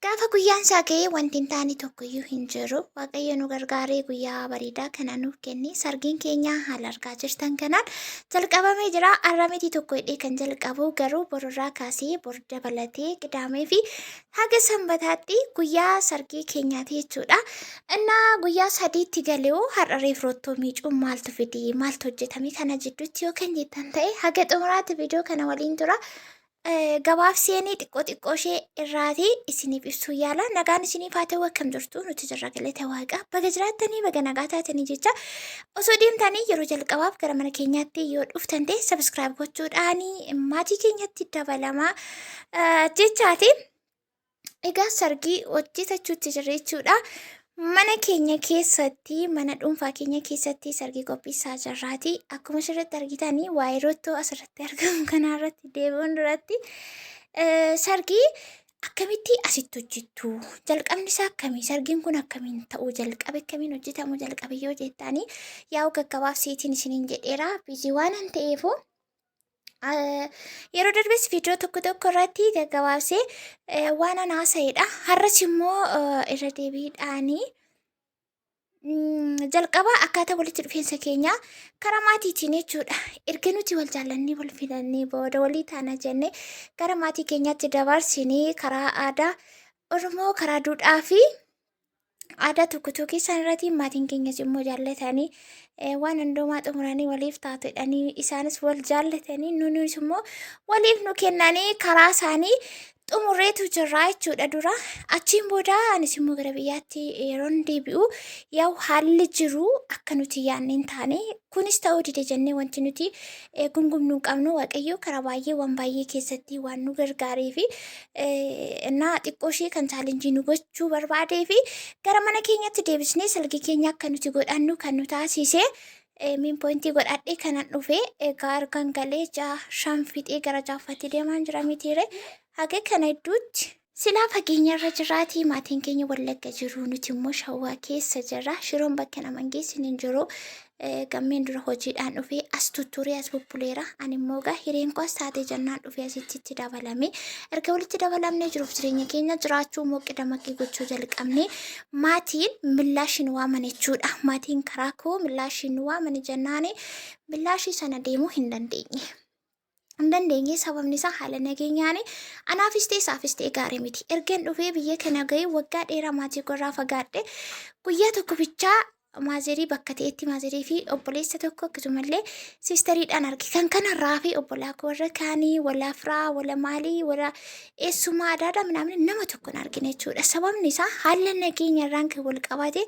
Gaafa guyyaan isaa ga'e wanti hin taane tokkoyyuu hin jiru. Waaqayyo nu gargaaree guyyaa bareedaa kana nuuf kenne. Sargiin keenya haala argaa jirtan kanaan jalqabamee jira. Har'a miti tokko hidhee kan jalqabu garuu borurraa kaasee bor dabalatee qidaamee fi haga sanbataatti guyyaa sargii keenyaati jechuudha. Innaa guyyaa sadiitti galeewu har'a reef roottoo miicuun maaltu fide maaltu hojjetame kana jidduutti yoo kan jettan ta'e haga xumuraatti viidiyoo kana waliin tura. Gabaabseeni xiqqoo xiqqoo ishee irraati isiniif ibsuu yaala. Nagaan isiniif haa ta'u akkam jirtu nuti jirra galata waaqa. Baga jiraattanii baga nagaa taatanii jecha osoo deemtanii yeroo jalqabaaf gara mana keenyaatti yoo dhuftan ta'e sabiskiraayib gochuudhaan maatii keenyatti dabalamaa jechaati. Egaa sargii hojjetachuutti jirra jechuudha. Mana keenya keessatti, mana dhuunfaa keenya keessatti sargii qopheessaa jirraati. Akkuma asirratti argitanii waa'ee roottoo asirratti argamu kanarratti deebi'uun duratti sargii akkamitti asitti hojjettu? Jalqabni isaa akkamii? Sargiin kun akkamiin ta'uu jalqabe? Akkamiin hojjetamuu jalqabe yoo jettanii yaa'u gaggabaabseetiin isiniin jedheera. Biizii waanan ta'eefu. Yeroo darbes viidiyoo tokko tokko irratti gaggabaabsee waan an haasa'edha. Har'as immoo irra deebiidhaanii jalqaba akkaataa walitti dhufeensa keenyaa karaa maatiitiin jechuudha. Erga nuti wal jaallannee wal filannee booda walii taana jennee gara maatii keenyaatti dabarsinee karaa aadaa Oromoo karaa duudhaa fi aadaa tokko tokko isaan irratti maatiin keenyas immoo jaallatanii waan hundumaa xumuranii waliif taatu jedhanii isaanis wal jaallatanii nunis immoo waliif nu kennanii karaa isaanii xumurreetu jirra jechuudha dura. Achiin booda anis immoo gara biyyaatti yeroon deebi'u yaa'u haalli jiru akka nuti yaadne hin taane kunis ta'uu dide jennee wanti nuti gungumnu hin qabnu waaqayyo karaa baay'ee waan baay'ee keessatti waan nu gargaaree fi Innaa xiqqoo ishee kan chaalenjii nu gochuu barbaadee fi gara mana keenyatti deebisnee salgii keenya akka nuti godhannu kan nu taasise miin poointii godhadhee kanan dhufe egaa ergan galee ja'a shan fixee gara ja'affaatti deemaan jira mitiire haga kana hedduutti. Silaa fageenya irra jiraatii maatiin keenya Wallagga jiru nuti immoo Shawwaa keessa jirra shiroon bakka nama hin geessine hin jiru Gammeen dura hojiidhaan dhufee as tutturee as bubbuleera. Ani immoo egaa hireen koo as taatee jennaan dhufee asitti itti dabalame. Erga walitti dabalamnee jiruuf jireenya keenya jiraachuu mooqqi damaqqii gochuu jalqabne. Maatiin millaashii nu waaman jechuudha. Maatiin karaa koo millaashii nu waaman jennaani millaashii sana deemuu hin dandeenye. Hin dandeenye sababni isaa haala nageenyaani anaafis ta'e isaafis ta'e gaarii miti. Ergan dhufee biyya kana ga'ee waggaa dheeraa maatii korraa fagaadhe guyyaa tokko bichaa maazerii bakka ta'etti maazerii fi obboleessa tokko akkasumallee siistariidhaan arge. Kan kanarraa fi obbolaa koo warra kaanii wala firaa wala maalii wala eessumaa adaadhaa minaamni nama tokko hin argine jechuudha. Sababni isaa haala nageenya irraan kan wal qabate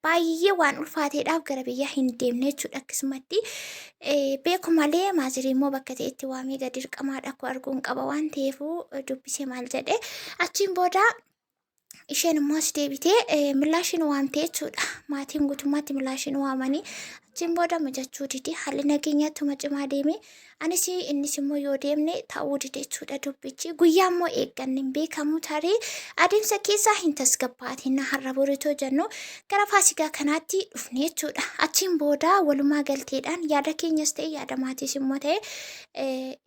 baay'ee waan ulfaateedhaaf gara biyyaa hin deemne jechuudha. Akkasumatti beeku malee maazirii immoo bakka ta'etti waamee gad dirqamaadha koo arguun qaba waan ta'eef dubbisee maal jedhe achiin booda isheen immoo as deebitee millaashiin waamte jechuudha. Maatiin guutummaatti millaashiin waamanii achiin booda mijachuu dide haalli nageenyaatti cimaa deeme Anis innis immoo yoo deemne ta'uu dide jechuudha dubbichi. Guyyaa immoo eegganne hin beekamu tarii adeemsa keessaa hin tasgabbaatin har'a boritoo jennu gara faasigaa kanaatti dhufne jechuudha. Achiin booda walumaa galteedhaan yaada keenyas ta'e yaada maatiis immoo ta'e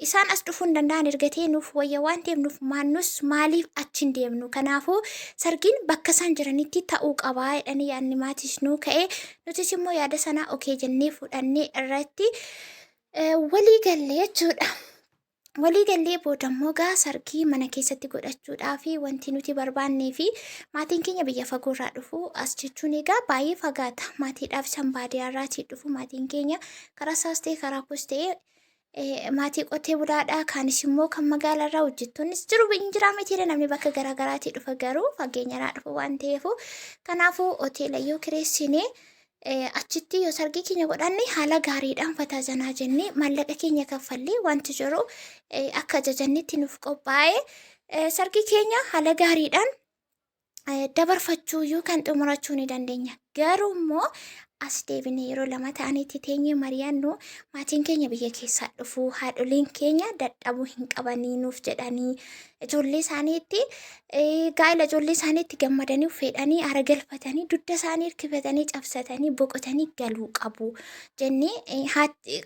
isaan as dhufuu hin danda'an erga ta'e nuuf wayya waan ta'eef nuuf maannus maaliif achi hin deemnu. Kanaafuu sargiin bakka isaan jiranitti ta'uu qabaa jedhanii yaadni maatiis nuu ka'e nutis immoo yaada sanaa okee jennee fudhannee irratti walii galle jechuudha. Walii gallee booda immoo gaa sargii mana keessatti godhachuudhaa fi wanti nuti barbaannee fi maatiin keenya biyya fagoorraa dhufu as jechuun egaa baay'ee fagaata. Maatiidhaaf isaan baadiyyaarraatii dhufu maatiin keenya karaa isaas ta'e karaa koos ta'e maatii qotee bulaadhaa kaanis immoo kan magaalaarraa hojjettoonnis jiru hin jiraa mitiidha namni bakka garaagaraatii dhufa garuu fageenyarraa dhufu waan ta'eef kanaafuu hoteela yoo kireessine Achitti yoo sargii keenya godhanne haala gaariidhaan fataa zanaa jennee maallaqa keenya kaffallee wanti jiru akka ajajannetti nuuf qophaa'e sargii keenya haala gaariidhaan dabarfachuu yookaan xumurachuu ni dandeenya. Garuu immoo As deebinee yeroo lama ta'aniitti teenyee mari'annu, maatiin keenya biyya keessaa dhufu, haadholiin keenya dadhabuu hin qabanii nuuf jedhanii ijoollee isaaniitti, gaa'ela ijoollee isaaniitti gammadanii fedhanii aara galfatanii dugda isaanii hirkifatanii cabsatanii boqotanii galuu qabu jennee,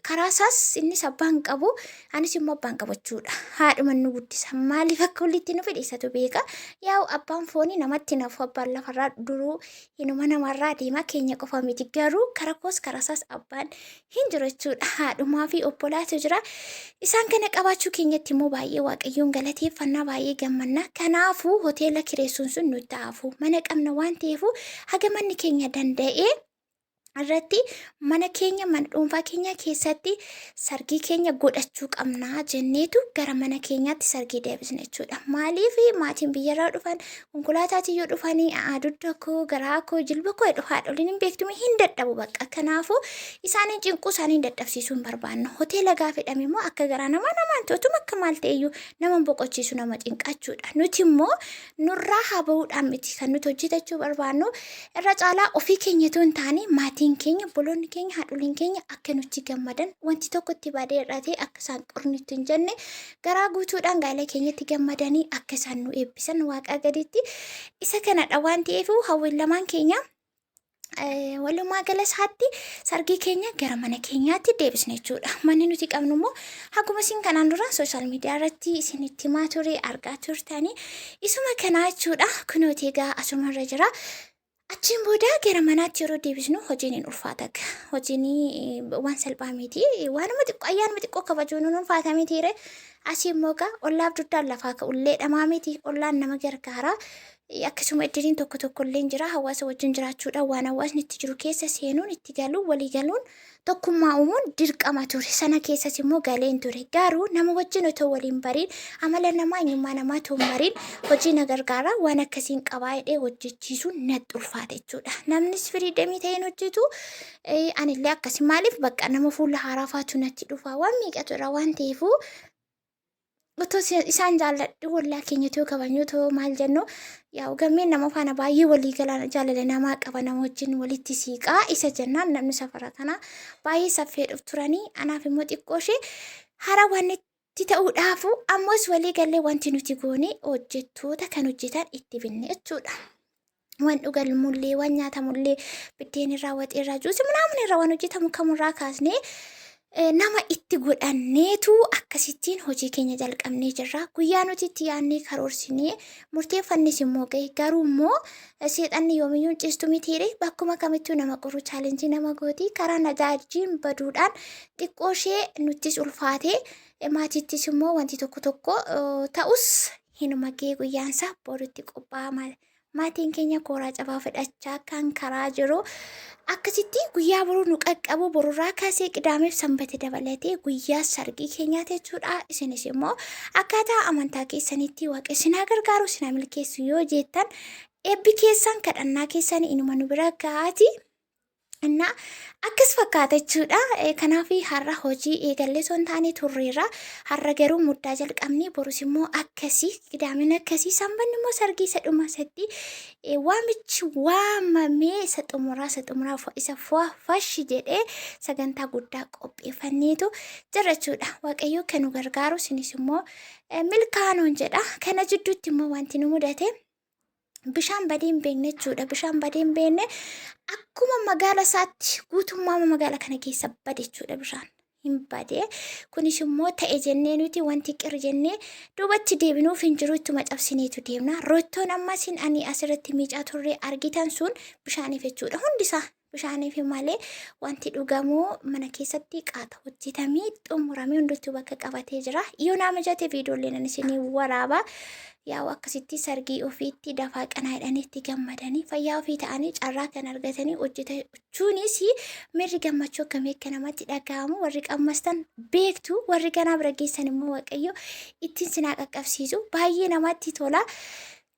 karaa isaas innis abbaan qabu, anis immoo abbaan qabachuudha. Haadhuma nu guddisa. Maaliif akka walitti nu fedhe isatu beeka. Yaa'u abbaan foonii namatti nafu, abbaan lafarraa duruu inuma namarraa deema, keenya qofa miti. Garuu kara koos kara isaas abbaan hin jiru jechuudha. Haadhumaa fi obbolaatu jira. Isaan kana qabaachuu keenyatti immoo baay'ee Waaqayyoon galateeffannaa, baay'ee gammanna. Kanaafuu hoteela kireessuun sun nutti hafu. Mana qabna waan ta'eef, haga manni keenya danda'ee irratti mana keenya, mana dhuunfaa keenya keessatti sargii keenya godhachuu qabnaa jenneetu gara mana keenyaatti sargii deebisne jechuudha. Maaliif maatiin biyyarraa dhufan konkolaataatiin yoo dhufanii dugda koo, garaa koo, jilba koo jedhu, haadholiin hin beektume, hin dadhabu bakka. Kanaafuu isaaniin cinquu, isaaniin dadhabsiisuu hin barbaannu. Hoteela gaafa jedhame immoo akka garaa namaa namaan ta'utum akka maal ta'eyyuu nama boqochiisu, nama cinqachuudha. Nuti immoo nurraa haa bahuudhaan miti kan nuti hojjetachuu barbaannu. Irra caalaa ofii keenyatu hin taane, maatiin keenya, obboloonni keenya, haadholiin keenya akka nutti gammadan, wanti tokko itti badee irratee akka isaan qornitti hin jenne, garaa guutuudhaan gaa'ela keenyatti gammadanii akka isaan nu eebbisan waaqaa gaditti isa kanadha waan ta'eef, hawwiin lamaan keenya walumaa gala isaatti sargii keenya gara mana keenyaatti deebisne jechuudha. Manni nuti qabnu immoo akkuma isin kanaan dura social media irratti isinitti himaa ture argaa turtanii isuma kanaa jechuudha. Kunooti egaa asumarra jira. Achiin booda gara manaatti yeroo deebisnu hojiin hin ulfaata. Hojiin waan salphaa miti. Waanuma xiqqoo, ayyaanuma xiqqoo kabajuun hin ulfaata mitiire. Asii immoo egaa ollaaf dugdaan lafaa ka'ullee dhamaa miti. Ollaan nama gargaara. Akkasuma iddiriin tokko tokko illee jira. Hawaasa wajjin jiraachuudhaan waan hawaasni itti jiru keessa seenuun, itti galuun, walii galuun, tokkummaa uumuun dirqama ture. Sana keessas immoo galeen ture. Garuu nama wajjin otoo waliin bariin, amala namaa, eenyummaa namaa otoo hin bariin, hojii na gargaara waan akkasiin qabaa jedhee hojjechiisuun natti ulfaata jechuudha. Namnis freedom ta'een hojjetu, anillee akkasi. Maaliif bakka nama fuula haaraa faatu natti dhufa, waan meeqatu irra waan ta'eefu, otoo isaan jaalladhu ollaa keenya otoo kabajnu, otoo maal jennu, yaa'u gammeen nama faana baay'ee walii gala, jaalala namaa qaba, nama wajjin walitti siiqaa isa jennaan namni safara kana baay'ee saffee turanii, anaaf immoo xiqqoo ishee hara waan itti ta'uudhaafu, ammas walii gallee wanti nuti goone hojjettoota kan hojjetan itti binne jechuudha. Waan dhugamullee, waan nyaatamullee, biddeen irraa, waxii irraa, juusii ምናምን irraa, waan hojjetamu kamurraa kaasnee nama itti godhanneetu akkasittiin hojii keenya jalqabnee jirra. Guyyaa nuti itti yaadnee karoorsinee murteeffannis immoo gahe. Garuu immoo seexanni yoomiyyuu ciistu mitiire, bakkuma kamittuu nama qoru, challenge nama gooti. Karaa najaajiin baduudhaan xiqqoo ishee nuttis ulfaatee, maatiittis immoo wanti tokko tokko ta'us, hinuma gahee guyyaansaa borutti qophaa'aa. Maatiin keenya kooraa cabaa fudhachaa kan karaa jiru akkasitti guyyaa boruu nu qaqqabu. Borurraa kaasee qidaameef sanbata dabalatee guyyaa sargii keenyaati jechuudha. Isinis immoo akkaataa amantaa keessanitti waaqa isinaa gargaaru, isinaa milkeessu yoo jettan, eebbi keessan, kadhannaa keessan inuma nu bira ga'aati. Innaa akkas fakkaata jechuudha. Kanaaf har'a hojii eegallee osoo hin taane turreerra. Har'a garuu muddaa jalqabnee, borus immoo akkasii, qidaamin akkasii, sanbanni immoo sargii isa dhuma isatti waamichi waamamee isa xumuraa isa fashi jedhee sagantaa guddaa qopheeffanneetu jira jechuudha. Waaqayyo kan nu gargaaru, isinis immoo milkaanoon jedha. Kana jidduutti immoo wanti nu mudate bishaan badee hin beekne jechuudha. Bishaan badee hin beekne akkuma magaala isaatti guutummaa magaala kana keessa bade jechuudha bishaan. Hin bade. Kunis immoo ta'e jennee nuti wanti qir jennee duubatti deebinuuf hin jiru, ittuma cabsineetu deemna. Roottoon ammasiin ani asirratti miicaa turre argitan sun bishaaniif jechuudha. Hundisaa bishaaniif malee wanti dhugamuu mana keessatti qaata hojjetamee xumuramee hunduttuu bakka qabatee jira. Yoo naa mijate viidiyooleen ani isinii waraaba. Yaa'u akkasitti sargii ofiitti dafaa qanaa jedhanii itti gammadanii, fayyaa ofii ta'anii carraa kan argatanii hojjetachuunis miirri gammachuu akkamii akka namatti dhaga'amu warri qammastan beektu, warri ganaa bira geessan immoo Waaqayyo ittiin sinaa qaqqabsiisu, baay'ee namatti tola.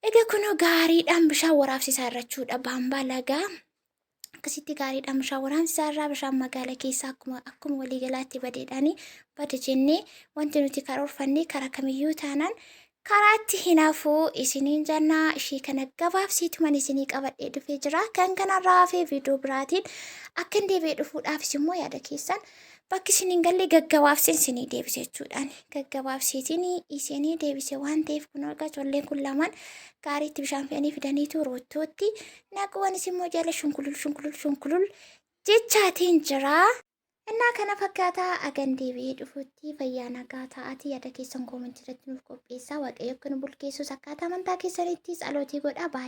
Egaa kunoo gaariidhaan bishaan waraabsisaa irrachuudha, baambaa lagaa. Akkasitti gaariidhaan bishaan waraabsisaa irraa bishaan magaala keessaa akkuma waliigalaatti badeedhaanii bade jennee wanti nuti karoorfanne karaa kamiyyuu taanaan Karaatti hin hafuu isiniin jennaa. Ishii kana gabaabsiituman isinii qabadhee dhufee jira. Kan kanarraa hafee viidiyoo biraatiin akkan deebi'ee dhufuudhaafis immoo yaada keessan bakki isiniin galle gaggabaabseen isinii deebise jechuudhaan. Gaggabaabseetiin isinii deebise waan ta'eef kun egaa ijoolleen kun lamaan gaariitti bishaan fe'anii fidaniitu roottootti naquwanis immoo jala shunkulul shunkulul shunkulul jechaatiin jira. Innaa kana fakkaataa agan deebi'ee dhufutti fayyaa nagaa ta'aatii yaada keessan koomentii irratti nuuf qopheessaa. Waaqayyo akka nu bulkeessus akkaataa amantaa keessanitti tsalootii godhaa. Baay'ee.